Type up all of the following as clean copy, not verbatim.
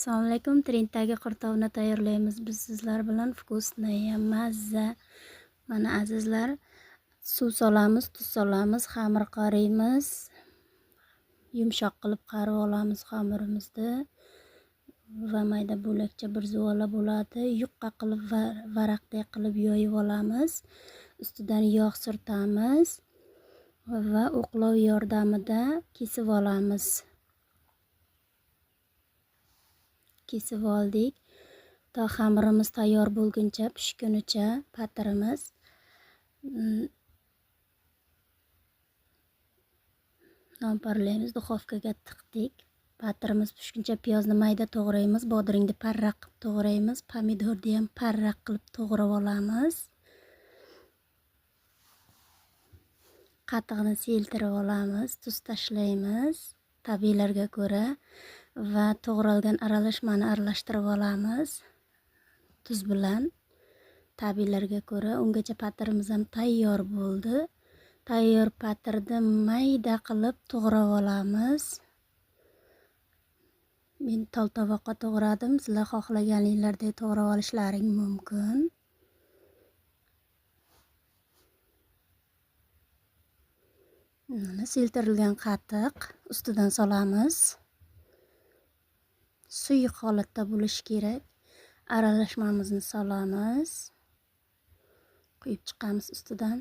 Assalomu alaykum. Trenddagi qurtovni tayyorlaymiz biz sizlar bilan. Вкусная, mazza. Mana azizlar, suv solamiz, tuz solamiz, xamir qoriymiz. Yumshoq qilib qarib olamiz xamirimizni va mayda bo'lakcha bir zuvala bo'ladi. Yupqa qilib varaqdek qilib yoyib olamiz. Ustidan yog' surtamiz va o'qlov yordamida kesib olamiz. Kesib oldik. To xamirimiz tayyor bo'lguncha, pishgunicha patirimiz non parlaymiz, duxovkaga tiqdik. Patirimiz pishguncha piyozni mayda to'g'raymiz, bodringni parraq qilib to'g'raymiz, pomidorni ham parraq qilib to'g'rab olamiz. Qatiqni seltirib olamiz, tuz tashlaymiz tabiiylarga ko'ra va to'g'ralgan aralashmani aralashtirib olamiz tuz bilan tabiiylarga ko'ra. Ungacha patirimiz ham tayyor bo'ldi. Tayyor patirni mayda qilib to'g'rab olamiz. Men tol-tovoqqa to'g'radim. Sizlar xohlaganinglardek to'g'rab olishlaring mumkin. Mana seltirilgan qatiq ustidan solamiz. Suyuq holatda bo'lishi kerak. Aralashmamizni solamiz. Quyib chiqamiz ustidan.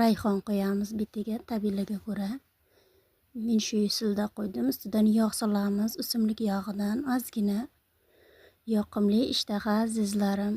Rayhon qo'yamiz betiga tabiiylarga ko'ra. Men shu usulda qo'ydim. Ustidan yog' solamiz, o'simlik yog'idan ozgina. Yoqimli ishtaha azizlarim.